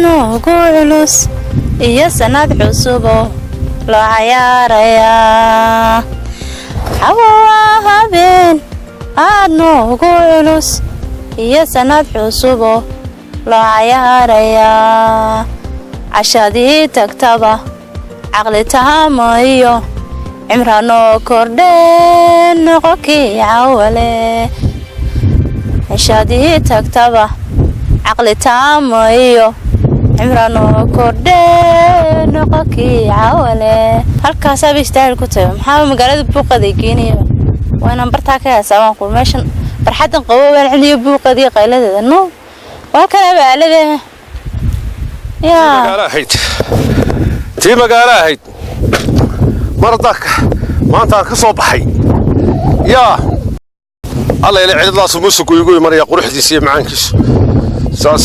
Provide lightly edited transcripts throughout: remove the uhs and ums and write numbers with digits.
noogu culus iyo sanad cusubo loo cayaarayaa. Cawo waa habeen aad noogu culus iyo sanad cusubo loo cayaarayaa. Cashadii tagtaba caqli taama iyo cimranoo kordheen noqokii cawale. Cishadii tagtaba caqli taama iyo cimranoo kordheen noqokii cawale. Halkaasaaba istaahil ku tahay. Maxaa magaalada buuqaday geenayaba? Waa inaan bartaa ka heesaa waan ku meeshan barxaddan qabowaan celiyo buuqadii qayladeeda. No, waa kanaaba aalade yaa. Magaalo ahayd, tii magaalo ahayd mar haddaa maanta aan ka soo baxay yaa alla ila cidladaasu musugu igu imanaya, quruxdiisa iyo macaankiisu.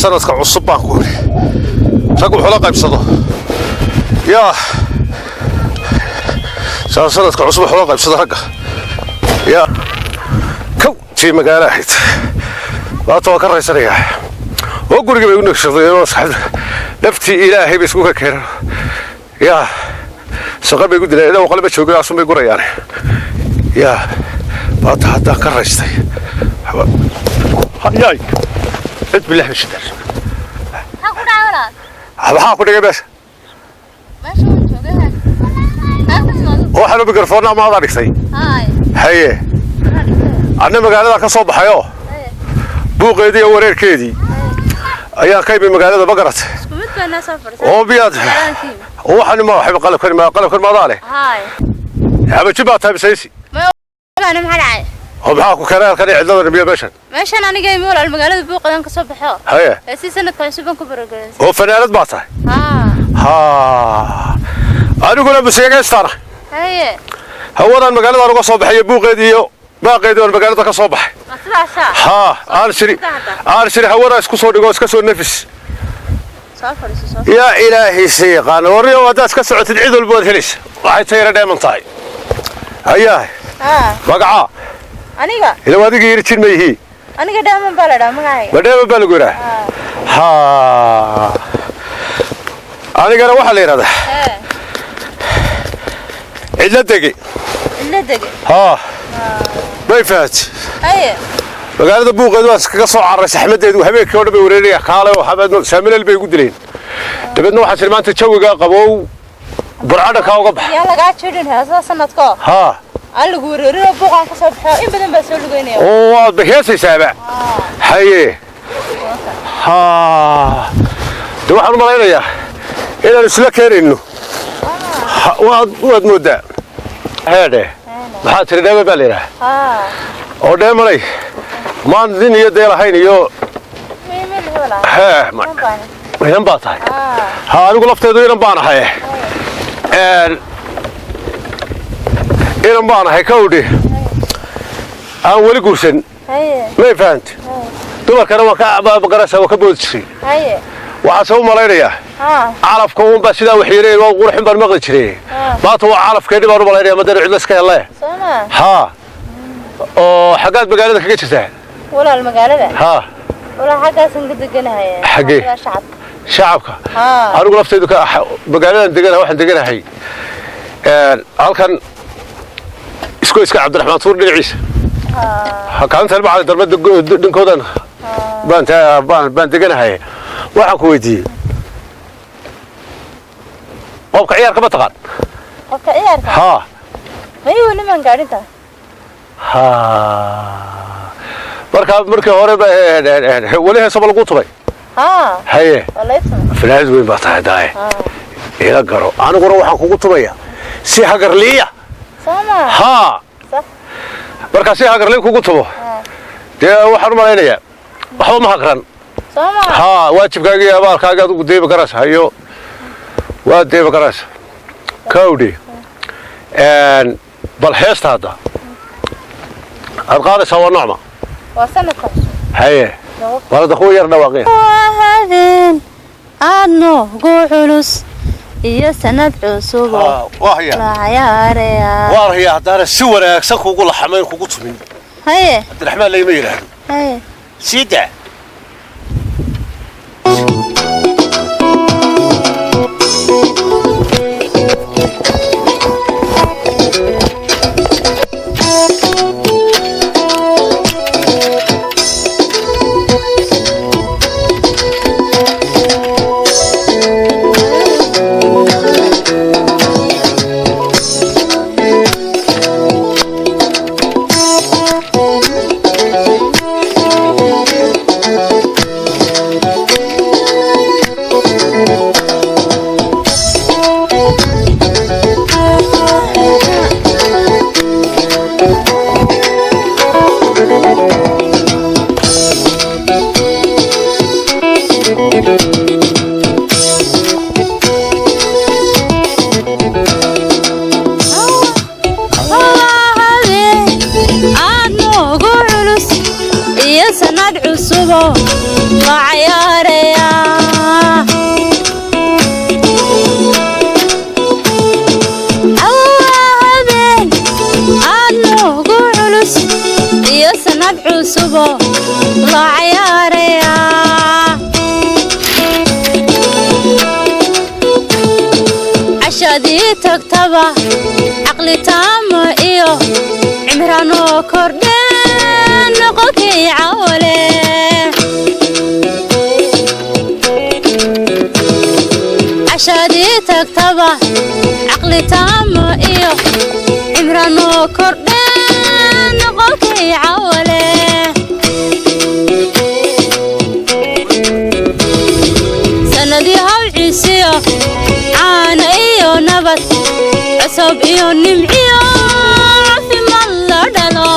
Sanadka cusub baan ku idhi rag wuxuu la qaybsado yaa saa sanadka cusub wuxuu la qaybsado ragga yaa kow. Tii magaalo ahayd maanta waan ka raysanayaa oo guriga bay u nagshadeen oo naftii Ilaahay bay isku ka keeneen yaa shaqo bay ku dileen idan qalba joogay asun bay gurayaan yaa maanta haddaan ka raystay yaay cid bilah bashidar. Maxaa ku dhacay, walaal? Maxaa ku dhigay meesha? Meesha waan joogay. Waxaanu mikrofoonna maadaa dhigtay? Haay. Haye, anna magaalada ka soo baxayoo buuqeedii iyo wareerkeedii ayaan ka imi magaalada, ma garat? Isku mid baa noo soo fadhiisay. Oo miyaad waxaan ma waxba qalabkan ma qalabkan maadaa leh? Haay. Xabaji baa tahay misaysi? Walaal, maxaa dhacay? Oo maxaa ku keenay halkan iyo cidladan miya meeshan? Meeshan aniga imi, walaal, magaalada buuqadan ka soo baxo. Haye. Ee si sanadka cusuban ku baragelin. Oo fanaanad baa tahay? Haa. Ha, aniguna museegaystaana. Haye. Hawadaan magaaladan uga soo baxay buuqeedii iyo baaqeedii oon magaalada ka soo baxay. Ma sidaasaa? Haa, aan shiri aan shiri hawada isku soo dhigo, iska soo nafis. Soo fadhiiso, soo. Yaa Ilaahay si yaqaan warriyo, haddaad iska socotid cid walba waad helaysa. Waxay tayara dheeman tahay hayaa. Haa. Magacaa? Aniga? Ila adigii yiri jin ma yihi. Aniga dhaaman baa la dhahaa magacayga. Ma dheeman baa lagu yidhaha? Haa, anigana waxaa la yidhahdaa cidla dege. Cidla dege. Haa, may fahat? Haye. Magaalada buuqeedu waan iskaga soo carray, saxmadeedu habeenkii oo dhan bay wareeraya kaale oo saaminal bay igu dileen. Dabeedna waxaa tiri maanta jawiga qabow burcadhankaa uga bax. Yaa lagaa jirin heesaha sanadko? Haa. Aan lagu wareerinoo buuqaan ka soo baxo, in badan baa soo lugeynaya. Oo waad ba heesaysaaba. Haye, haa, de waxaan u malaynayaa inaan isla keenayno. Waad moodaa heedhe. Maxaa tiri? Dheeman baa la yidhaha? Haa. Oo dheemanay maan nin iyo dee lahayn iyo hee inan baa tahay? Haa, anigu lafteedu inan baan ahay. Inan baan ahay kawdhi aan weli guursan. Haye. May fahant? Dumarkana waan ka magaraysaa, waan ka boodi jiray. Haye. Waxaase u malaynayaa haa calafka uunbaa sidaa wax yeelay, waa qurxin baan maqli jiray. Maanta waa calafkeedhi baan u malaynaya madana cidla iska helle. Soo ma? Haa, oo xaggaad magaalada kaga jirtaa? Walaal, magaalada? Haa. Walaal, xaggaasan ka deganahay. Xaggee? Shacabka. Shacabka? Haa. Anigu laftaydu ka magaaladan deganahay, waxaan deganahay halkan iskoyska Cabdiraxmaan Tuur dhinaciisa. Kaalinta ilmaha darmada dhankoodan baan deganahay. Waxaan ku weydiiyey, qofka ciyaarka ma taqaan? Qofka ciyaarka? Haa. May, weli maan gaadhinta. Ha, markaa markii hore weli heesaba lagu tubay? Haa. Haye. Waa lay tumay. Fanaanad weyn baa tahay daaye. Ila garo, aniguna waxaan kugu tumayaa si hagarliya. Soo ma? Haa. Sax. Markaa si hagarliya kugu tumo, dee waxaan u malaynayaa waxba ma hagran. Soo ma? Haa, waajibkaagi iyo abaalkaagi adigu deebi karaysa hayo, waa deebi karaysa kawdhi. Bal heesta hadda aad qaadaysaa waa nocma? Waa sanadka cusub. Haye, walada kuwa yar dhawaaqeen. Waa habeen aad noogu culus iyo sanad cusub oo waa haya la cayaaraya. Waa haya, haddaana si wanaagsan kugu laxamayn kugu tumin. Haye. Cabdiraxmaan layma yidhaahdo. Haye. Sii daa. cusubo loo cayaarayaa. Cawaa habeen aad noogu culus iyo sanad cusubo loo cayaarayaa. Cashadii tagtaba caqli taamo iyo cimranoo kordheen noqonkii cawale. Cashadii tagtaba caqli taamo iyo cimranoo kordheen noqonkii cawale. Sanadii hawciisiyo caana iyo nabad cusub iyo nimciyo caafimaad la dhalo.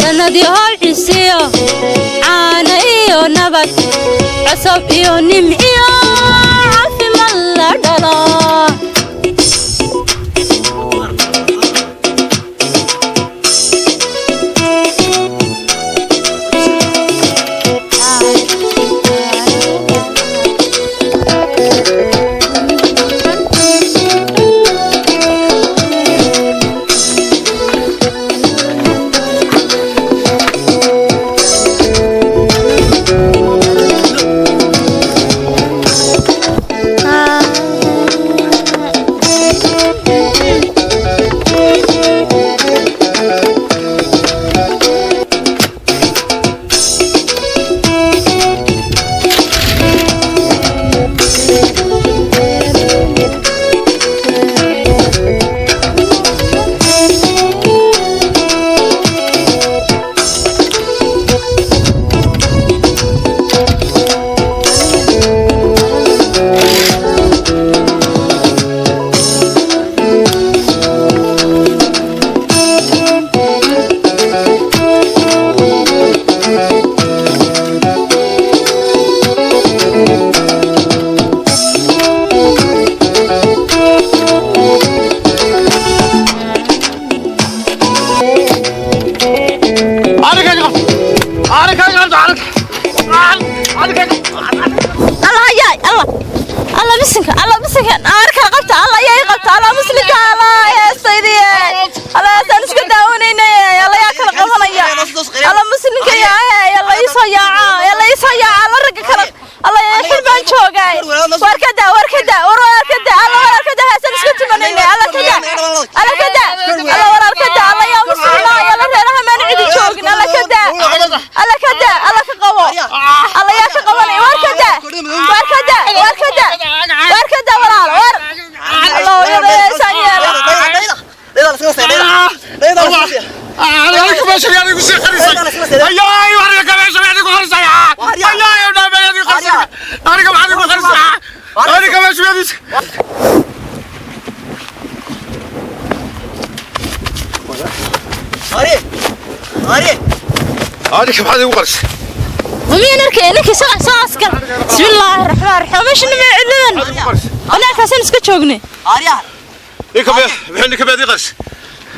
Sanadii hawciisiyo caana iyo nabad cusub iyo nimciyo caafimaad la dhalo. Allah yaay, Allah, Allah, bisinka Allah, bisinka aarka qabta. Allah yaay, qabta. Allah, muslimka Allah, heestaydiye Allah, saan iska daawanaynay. Allah, yaa kala qabanaya? Allah, muslimka yaa. Allah, ii soo yaaca. Allah, ii soo yaaca. Allah, ragga kala. Allah, yaa xil baan joogay. War ka daa, war ka daa, war, war ka daa. Allah, war ka daa. Heesaan iska tumanaynay. Allah, ka daa. Allah, ka daa. Allah, war ka daa. Allah, yaa muslima. Allah, reeraha maan cidi joogin. Allah, ka daa. Allah, ka daa. Allah, ka qabo. Allah, yaa ka qabanaya? War ka daa, war ka daa, war ka daa, war ka daa, walaal, war. Allah, hooyada heesaan yeela. Aniga maxaad igu qarisay? Miyaan arkay ninkii saaska? Bismillaahi raxmaan raxiim, meesha nima cidladan wanaagkaasaan iska joognay. Ninka maxay, ninka baad ii qarisay?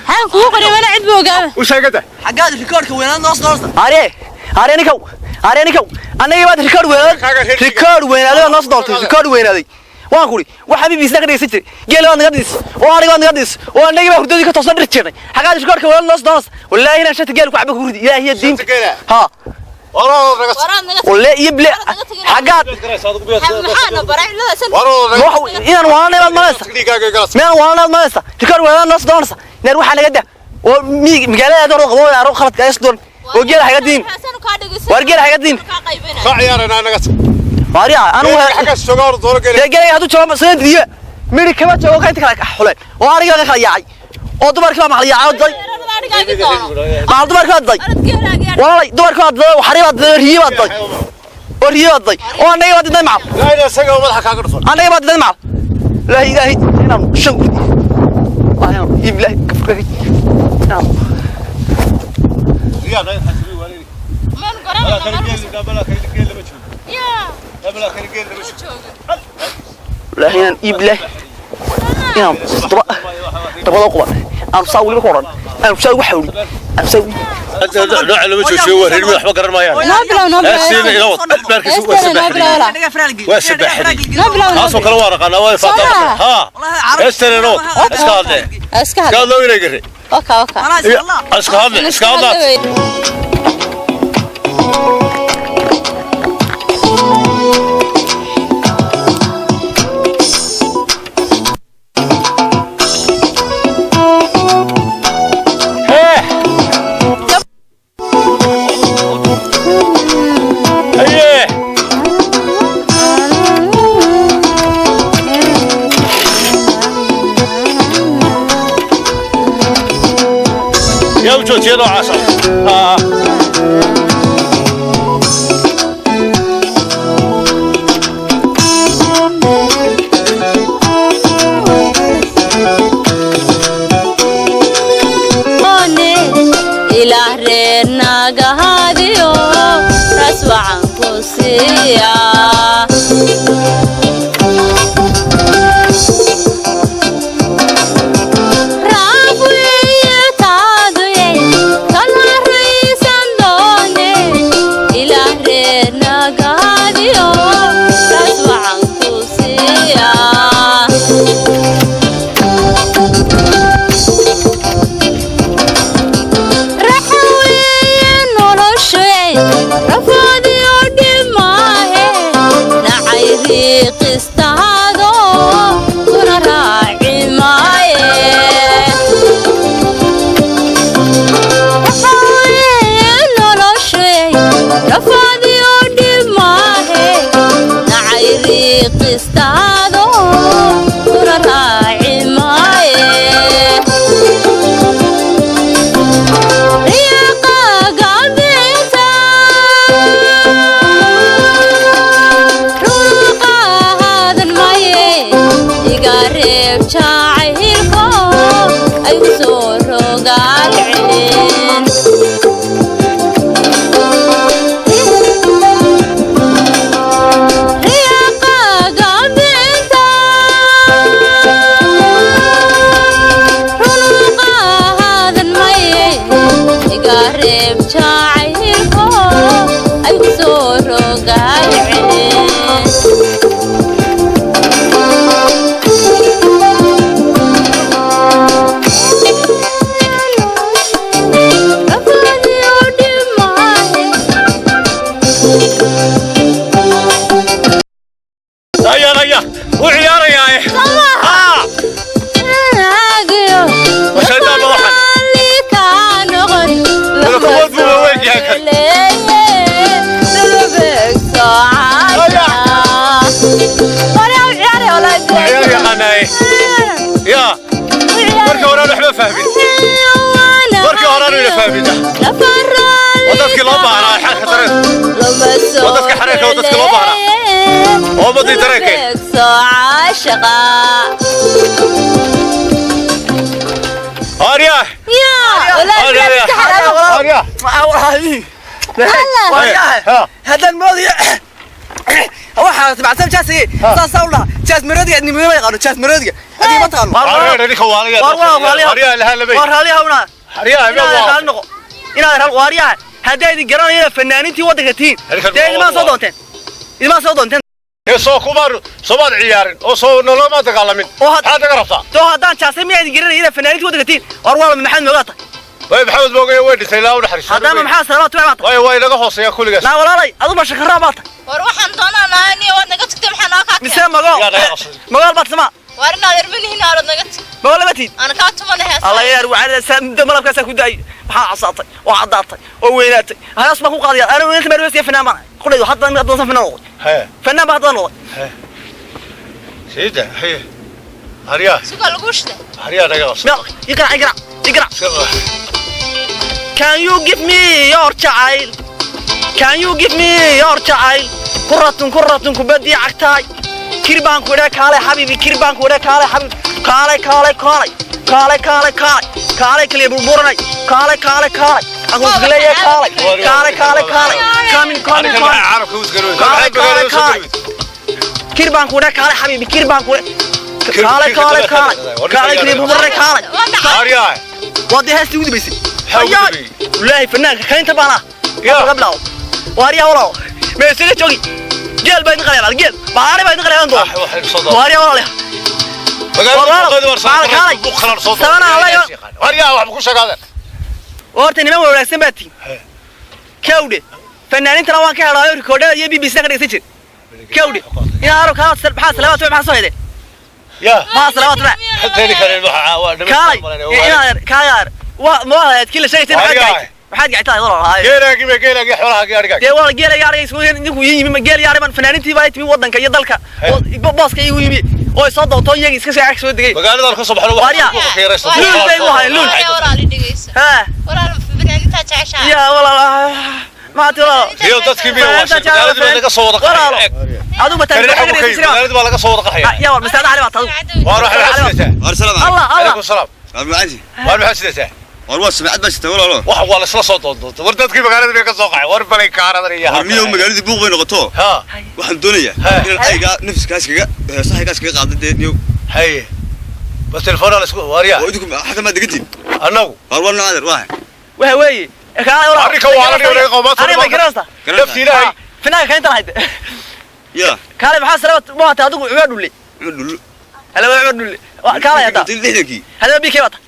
Maxaan kugu qoriya? Mana cid buu ogaaba. U sheegada. Xaggaad rikoodhka weynaad noo soo Are are ninkow, are ninkow, annaga baad rikoodh weynaad, rikoodh weynaaday baad noo soo doortay. Rikoodh weynaaday waan kuri waxa BBC ka dhegeysan jiray. Geel baad naga dhis oo ariga baad naga dhis oo annaga baa hurdadii ka toosan dhir jirnay. Xaggaad rikoodhka weynaad noo soo doortay? Wallaahi inaan shati geel ku cabo ku ridi, ilaahi iyo diinta ha. Walle iyo bile xaggaad maxaana baray cidladaasaan? Inaan waananay baad malaysa? Miyaan waananay baad malaysa? Rikoodh weynaad noo soo doonaysa neer waxaa naga da oo magaalada hor qabo aro khaladka ay doon oo geel haga diin. War geel haga diin. Ka ciyaarana naga. Maria anu xagga jooga hor dooro geel. Geel hadduu joogo soo diyo miri kama joogo, qaynta kala xuleen oo ariga kala yaacay oo dumarkii baa maqal yaacay oo day maal dumarkii baa day. Walaalay, dumarkii baa day oo xarii baa day oo riyi baa day oo riyi baa day oo annaga baa diday macal. Laa ilaaha isaga madaxa kaaga dhufan. Annaga baa diday macal. Laa ilaaha inaan shan gudi inaan ilaahi gafkay inaan. Wallaahi inaan iib leh inaan dabada quban aan saa weliba ku odhan. Aan saa ugu xawli. Aan saa Nooca lama joojiyo, waa reer waxba garan maayaan. Noo bilow, noo bilow. Heestiin ila wad albaarkiisu waa sabaxday, waa sabaxday. Noo bilow. Taasoo kale waa naqaanaa, waa faataa. Ha, heestan ila wad, iska hadle. Iska iska hadla. Hadlo inay gare. Waka waka. Iska hadle, iska hadla. Hee haye. Yaa u joojiya noocaas ah? One ilaah reer nagahaadiyo ras wacan ku siiya. Raafuye taaduye kala raysan doone, ilaah reer nagahaadiyo ras wacan ku siiya. Raxaweeye noloshay rafaadiyo dhimaahe, nacay riiqistaado kuna raaci maaye. Raxaweeye noloshay rafaadiyo dhimaahe, nacay riiqistaado kuna raaci maaye. Reeb jacaylko ay ku soo rogaalceen. Rafaadiyo dhimaahe. Haya haya, u ciyaarayaa. Ha. Washaydaan ba waxan. Wada kuwood buu waaweyn yahay kan. Ciyaar yaqaanaaye yaa. Markii hore aan waxba fahmin, markii hore aanu ina fahmin. Waa dadkii loo baahnaa xalka dareenka, waa dadka xareerka, waa dadkii loo baahnaa, waa ummadii dareenka. Arya, Arya, Arya. Haddaan moodaya waxaa tabacsan jaasiye saasaa u dhaha jaas maroodiga, adnimada ma yaqaano jaas maroodiga, adii ma taqaano. Arya ninka waaliga. War waa waaliga. Arya lahaa lamay. War raaliha una. Arya inaad waa raali noqo, inaad raali waaryaha. Haddaa idin garanayana fanaaniintii waddanka tihiin, dee idimaa soo doonteen, idimaa soo doonteen. Ee soo kumaan soomaad ciyaarin oo soo noloma dagaalamin. Oo had- maxaad naga rabtaa? Doo haddaan jaasay miyaa idin garanayana fanaaniintii waddanka tihiin? War waa Maxamed Moogaa tahay. Way Maxamed Moogay way dhintay, ilaa u naxariisto. Haddaama maxaa salaamaad tubac baa tahay. Way way naga hooseeya kulligaas. Naa walaalay, adu ma shakaraa baa tahay. War waxaan doonaa nahay, waad naga tagtay, maxaa noo kaa Mise magool? Yaa naga qabsaday. Magool baad samaa. War inaad ermanihiin arood naga tag. Magool lama tiid. Aan kaa tumana heesa. Alla yaar wacada muddo malabkaasaa ku daayay, maxaa casaatay oo caddaatay oo weynaatay, halaas baan ku qaadaya. Ana weynaanta meel fanaan baan qudhaydo hadda, haddaan fanaan noqday. Hee. Fanaan baa haddaan noqday. Hee, siida haye Arya. Sugaa lagu shiday. Arya naga qabsaday. Meel iqrac, iqrac, iqrac. Can you give me your child? Can you give me your child? Kuratun kuratun kubadii cagtaay. Kir baan ku idhaa kaalay xabiibi, kir baan ku idhaa kaalay xabiibi. Kaalay kaalay kaalay. Kaalay kaalay kaalay. Kaalay kaliya burburanay. Kaalay kaalay kaalay. Aku leeyahay kaalay. Kaalay kaalay kaalay. Coming coming Aniga coming. maxaa carabka u isgaroy? Kaalay kaalay kaalay. Kir baan ku idhaa kaalay xabiibi, kir baan ku idhaa. Kaalay kaalay kaalay. Kaalay kaliya burburanay kaalay. Arya. Waa dee heestii ugu dambaysay. Maxaa ugu Ayaay! dambeeyey? Wallaahi fanaanka kaynta baan ah. Ya. Laga bilaabo. Waariya walaal. Meesha joogi. Geel baa idin qalay, geel. Baari baa idin qalay doon. Ah, waxay soo doon. Waariya walaal. Magaalada Walaal, buuqeeda war soo maal kaalay. buuq khalar soo doon. Sabana alla yo- Waryaa waxba ku sheegaadeen. Horta niman wanaagsan baa tiin. He. Kawde. Fanaaniintana waan ka helaayo rikoodhada iyo BBC ka dhageysan jir. Kawde. Inaa arag kaa maxaa salaamaad maxaa soo heday? Yaa. Maxaa salaamaad maxaa? Xadani kale waxa waa Kaalay. Inaa kaalay. Waa ma ahayd kii la sheegay maxaad Waaryahay. gacay? Maxaad gacaytaa walaal? Geelaagii ba geelaagii xoolahaagii arigaagii. Dee walaal geel ayaa aragay isku ninku yimi ma geel yaar baan fanaaniintii baa timi wadanka iyo dalka. He. Oo booska igu yimi oo soo doonto iyaga iska soo soo degay. Magaaladan ka soo baxno Waaryaa. waxa buuqa ka yaraysto. Luul bay u hayeen, luul. Walaal dhegeyso. Ha. Walaal fanaaniinta jeceshahay. Ya walaal. Ma walaal. Iyo dadkii miyaa waa sheegay magaaladii baa laga soo wada Walaalo. qaxay. Adigu ma Kale tahay xagu ka yimid, magaaladii baa laga soo wada qaxaya. Ya walaal masaada cali baa taadu. Waar waxa maxaa sidataa? War salaam calaykum. Allah Allah. Calaykum salaam. War macaanti. Waar maxaa sidataa? War waa sumcad baa jirta walaalo. Wax waa la isla soo doondoonta. War dadkii magaalada bay ka soo qaxay. War balay kaaradan iyo War miyow magaaladii buuq bay noqoto. Ha. Waxaan doonayaa He. inaan ayga nafskaas kaga heesahaygaas kaga qaado dee niyow. Haye. Bas telefoon la isku waaryaa. Oo idinku xagga ma degantiin. Annagu War waa naadir waa. Waxa weeye. Kaalay walaal. Arrinka waa la dhigay qomaad. Arrin ma garanaysaa? Nafti ilaahay. Fanaanka kaynta lahayd. Ya. Kaalay maxaa salaamaad ma tahay adigu cumar dhulle. Cumar dhullo. Hala waa cumar dhulle. Kaalay hadda. Lixdankii. Hada BK bata.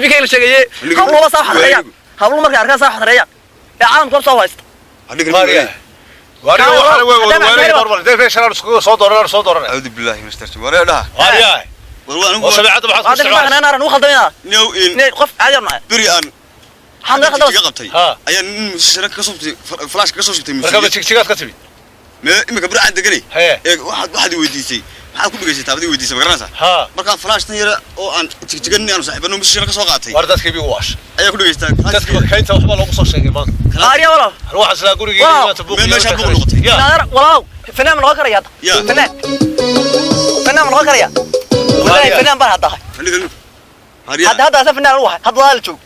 BK la sheegay. Habluhu soo xadreeyaan. Habluhu markay arkaan soo xadreeyaan. Ee caalamka soo haysta. Hadhigan Waaryaa. Waaryaa waxa way wada waaryaa normal. Dee meeshan isku soo dooranaa soo dooranaa. Acuudu billahi min shaytaani war dhaha. Waaryaa. War waa anigu Oo sabiicada maxaad ku Hadda ma isticmaalaysaa? qanaan aran u khaldamina. niyow in Ne qof caadi ah ma. beri aan Waxaan naga jigjiga khaldamay. qabtay. Ha. Ayaa nin musishara ka soo shubtay flash ka soo shubtay Marka ba musiga. jigjigaad ka timid. Mee imika beri aan deganay. Haye. Ee waxaad waxaad i weydiisay. Maxaad ku dhageysataa baad i weydiisay ma garanaysaa? Ha. Markaan flash tan yara oo aan jigjigan aanu saaxiibano musishara ka soo qaatay. War dadkii bigu waash. Ayaa ku dhageystaa. Dadkii kaynta waxba loogu soo sheegay maanta. Aariya walaal. Hal waxaan islaa gurigii Wow. maanta buuq. Meel meeshaa buuq noqotay. Ya. Naarar walaal. Fanaan ma noqon karaya hadda. Ya. Fanaan. Fanaan ma noqon karaya. Wallaahi fanaan baan hadda. Aniga Harya. Hadda hadda asa fanaan u ahay. Hadda walaal joog.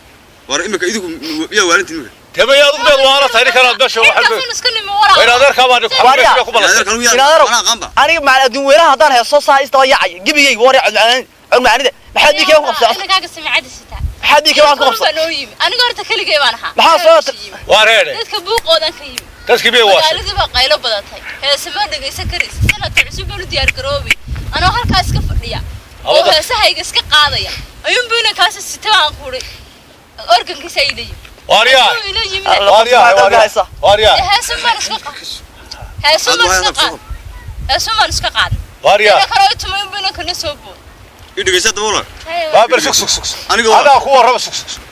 War imika idinku yaa waalintiin imika. Tebe yaa adigu beed waala tahay ninkan aad meesha waxa. Intaas isku nimi walaal. Waa adeerka baa dhig. Waaryaa. Ku balantay. Adeerkan uu yaa. Inaadaro. Anaa qaanba. Aniga maal adduun weynaha haddaan heeso saa istaba yaacay. Gibigayga war cod macaanida. Maxaad BK ku qabsaa? Inagaaga samicada sitaa. Maxaad BK waxaad ku qabsaa? Baa noo yimi. Aniga horta keligay baan ahaa. Maxaa soo Waa reere. Dadka buuqoodan ka yimi. Dadkii bigu waash. Magaaladii baa qaylo badatay. Heese ma dhageysan karaysa. Sanadka cusub baan u diyaar garoobay. Anoo halkaas iska fadhiya. Oo Awada. heesahayga iska qaadaya. Ayuun buu inankaasi sita baan kuuri. Organkiisa ila yimi. Waaryaa. Ayuu ila yimi. Allah. Waaryaa. Waaryaa. Waaryaa. Heese maan iska qaad. Heese maan iska qaad. Heese maan iska qaad. Waaryaa. Ina kale oo tumay unbuu inankana soo bood. I dhageysta walaal. Waa bar sug sug sug. Aniga waa. Adaa ku warrabo sug sug.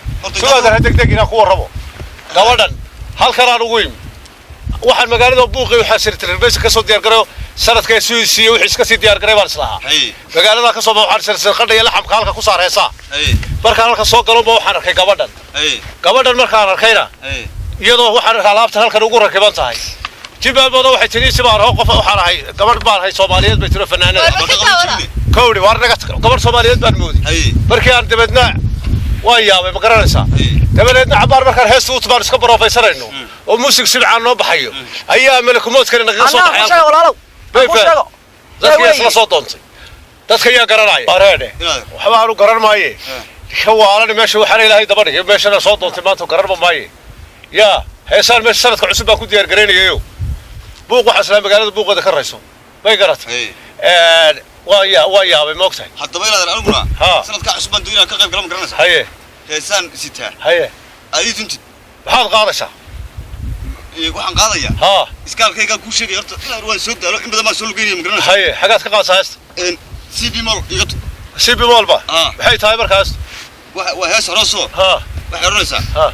Sugaad degdeg inaan ku warrabo. Gabadhan halkan aan ugu yimi. Waxaan magaalada buuqay waxaa sirtirin meesha ka soo diyaar garayo sanadka suu siiyey wixii iska sii diyaar garay baan islahaa. Hay. Magaalada ka soo baxay waxaan sirtirin qadha iyo laxamka halka ku saareysaa. Hay. Markaan halka soo galo ba waxaan arkay gabadhan. Hay. Gabadhan markaan arkayna Hay. iyadoo waxaan arkaa alaabta halkan ugu rakiban tahay. Jibaabooda waxay tiri si baan aho qof waxaan ahay gabadh baan ahay Soomaaliyeed bay tiro fanaanada. War ma ka walaal. Kowdi war naga gabadh Soomaaliyeed baan moodi. Hay. Markii aan dabeedna waan yaabay ma garanaysaa. Dabadeedna cabaar markaan heesta u tubaan iska barofaysanayno oo muusig sibcaan noo baxayo ayaa malakumoodkani nagaga soo Anaa ku baxay. sheego walaalow. Bay Ku sheego. Dadka isla soo doontay. Dadka ayaa garanaya. Wareedhe. Inaad. Waxba aanu garan maaye. Ka waalan meesha waxaan ilaahay daba dhigay meeshana soo doontay maanta garanba maaye. Yaa heesaan meesha sanadka cusub baan ku diyaar garaynayayo. Buuq waxaa isla magaalada buuqeeda ka rayso. Bay garatay. Hay. Waa yaa waa yaabay ma ogtahay. Haddaba inaad aniguna Ha. sanadka cusub baan doonaya ka qayb gala ma garanaysaa. Haye Heesaan sitaa. haye Adii tuntid. maxaad qaadaysaa? Waxaan qaadayaa. Ha Iskaalkayga kuu sheegay horta inaad waan soo daalo in badan baan soo lugeynaya ma garanaysaa. haye xagaad ka qaadaysaa heesta? Een CB Mall iga tu. CB Mall ba? Ah. Maxay tahay markaas? Waxa waa hees hore soo. Ha Waxay oranaysaa. ha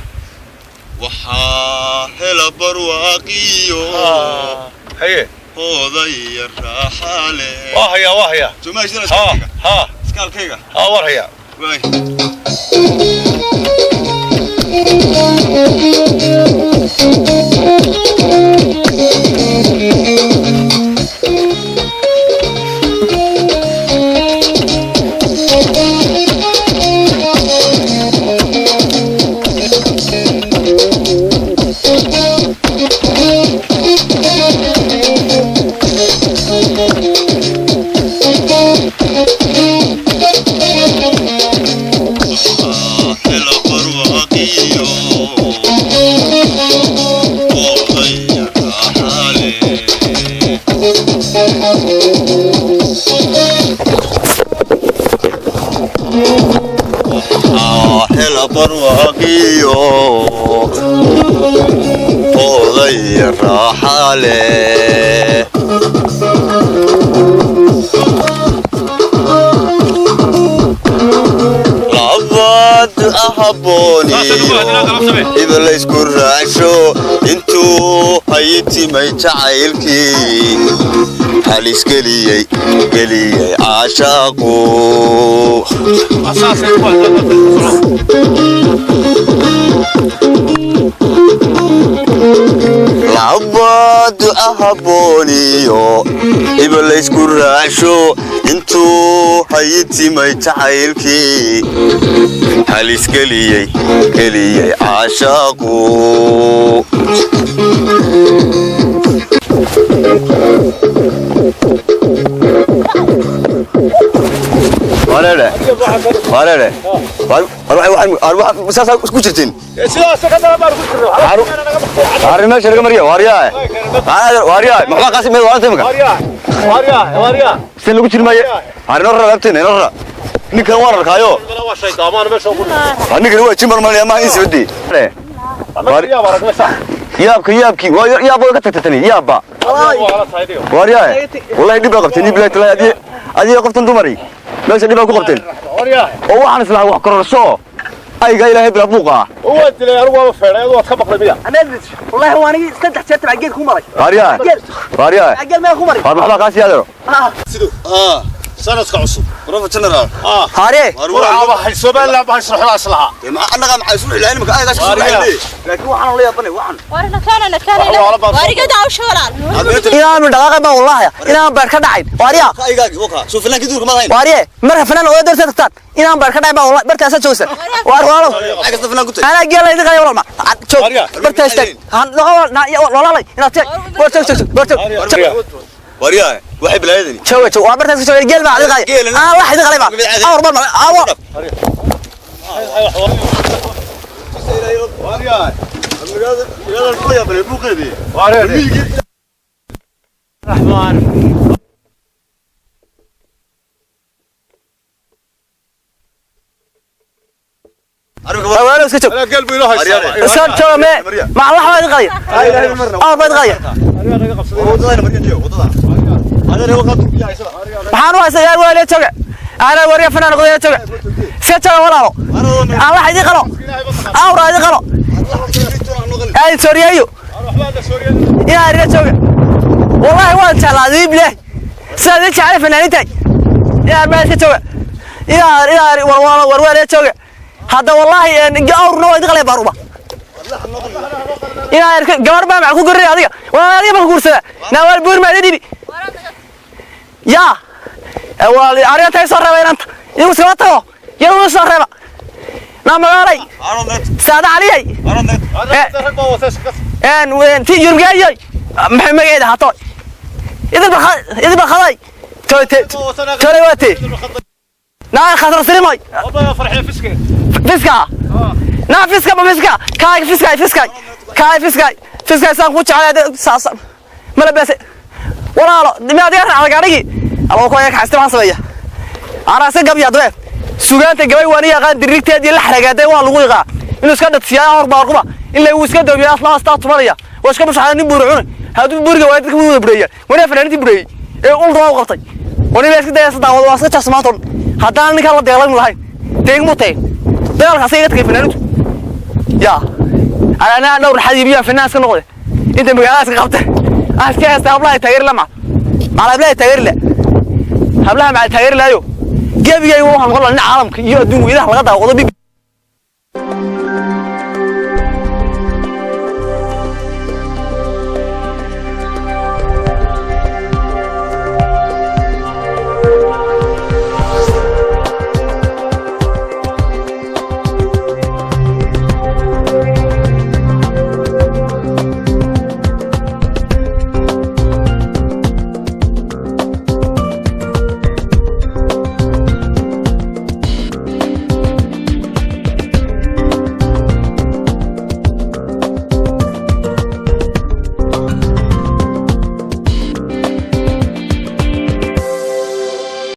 Waxaa hela barwaaqiyo haye hooday raaxa leh. waa hayaa waa hayaa. Soo ma haysan Ha iskaalkayga. ha Iskaalkayga. ha war hayaa. Waay. Waxaa hela Barwaaqiyo oday raaxale labad ahabooniyo iblaysku raacsho intuu hayitimay jacaylkii halis geliyey geliyey caashaaqu. Labad ahabooniyo iblaysku raacsho intuu hayitimay jacaylkii halis geliyey geliyey caashaaqu. Wareere wareere war saas isku jirtiin arrin meesha laga mariya waaryaa waaryaa maxaa qaasi meel waaranta imika sin lagu jiri maaye arrin rara laabteena ino rara ninkan waan arkaayo ninkan waa jimbar malaya maaha in sibadii yaabka yaabkii waa yaab way ka tagtay tani yaabba waaryaa wallahi dhib baa qabtay nin bilaay talaa adiga adiga qoftan dumari meesha dhib baa ku qabteen oo waxaan islahaa wax kororso ayga ilaahay bila buuqa والله هو انا saddex jeer tabca geed ku maray. Waaryaa waaryaa geed meel ku maray. Waar maxbaa kaasi yaadero sanadka cusub prof general Haare annaga maxay isu ilayn marka ayga isku ilayn laakiin waxaan la yaabanay waxaan Warina kaana kaana wariga daawsho walaal. Inaanu dhaqaaqay baa wallahi inaan beer ka dhacayn waariya aygaagi waka soo filaankii duurka ma lahayn waariye marka fanaan oo darta tagtaan inaan beer ka dhacayn baa wallahi bartaasa joogsan waar walaalo ay kasta filaan ku tay ana geela idin qalay walaal ma joog barta istaag han walaalay inaad tag war joog joog war joog waaryaa waxay bilaayadani joog joog waa bartaas joog geel baa idin qalay aan wax idin qalay baa awr bal awr waaryaa magaalada magaalada ku yaabanay buuqeedii walaalo iska joog iska joog me ma wax baa idin qalay awr baa idin qalay maxaan u haysaa yaar waaliya jooga ana wariya fanaan noqday jooga iska jooga walaalo aan wax idin qalo awra idin qalo ay sooriyeeyo yaa riya jooga wallahi waan jeclaaday bilaah sidaad idin jeclay fanaaniinta yaa baa iska jooga yaa yaa war war waaliya jooga hadda wallahi awrna waa idin qalay baaruba inaa gabar baa mac ku guray adiga waa adiga ma ku guursada naa buur ma dhibi yaa walaal ariga tay soo reebay inanta igu soo tago igu soo reeba naa magaalay saada caliyay een wen ti yurgayay maxay magaceeda hato idin barkhaday tore wate naa khasar sirimay fiska naa fiska ma fiska kaay fiskaay fiskaay kaay fiskaay fiskaay saan ku jeclay saas mala bas walaalo miyaad iga raacday gaadhigii aloo ku eeg xasta waxaan sameeya anaa se gabya dwe sugaanta gabay waan yaqaan dirigteedii la xaragaaday waa lagu iqaa inuu iska dhadsiyaa hor baarquba in la uu iska doobiyaa asla astaa tumanaya waa iska mushaxada nin buur cunay hadduu buuriga waa dadka wada bureeya wana fanaaniintii bureeyey ee ul roo qabtay wani la iska daya daawado waa iska jasmaanton haddaan ninka la dagaalami lahayn deegmu tay dagaalkaas iga tagay fanaaniintu yaa anaa dhowr xadiibiya fanaan iska noqday inta magaalada iska qabtay aan iska haysta hablaha taageer lama maala hablaha taageer la hablaha maal taageer laayo gebigaygu waxaan noqon lahaa nin caalamka iyo adduun weynaha laga daawado.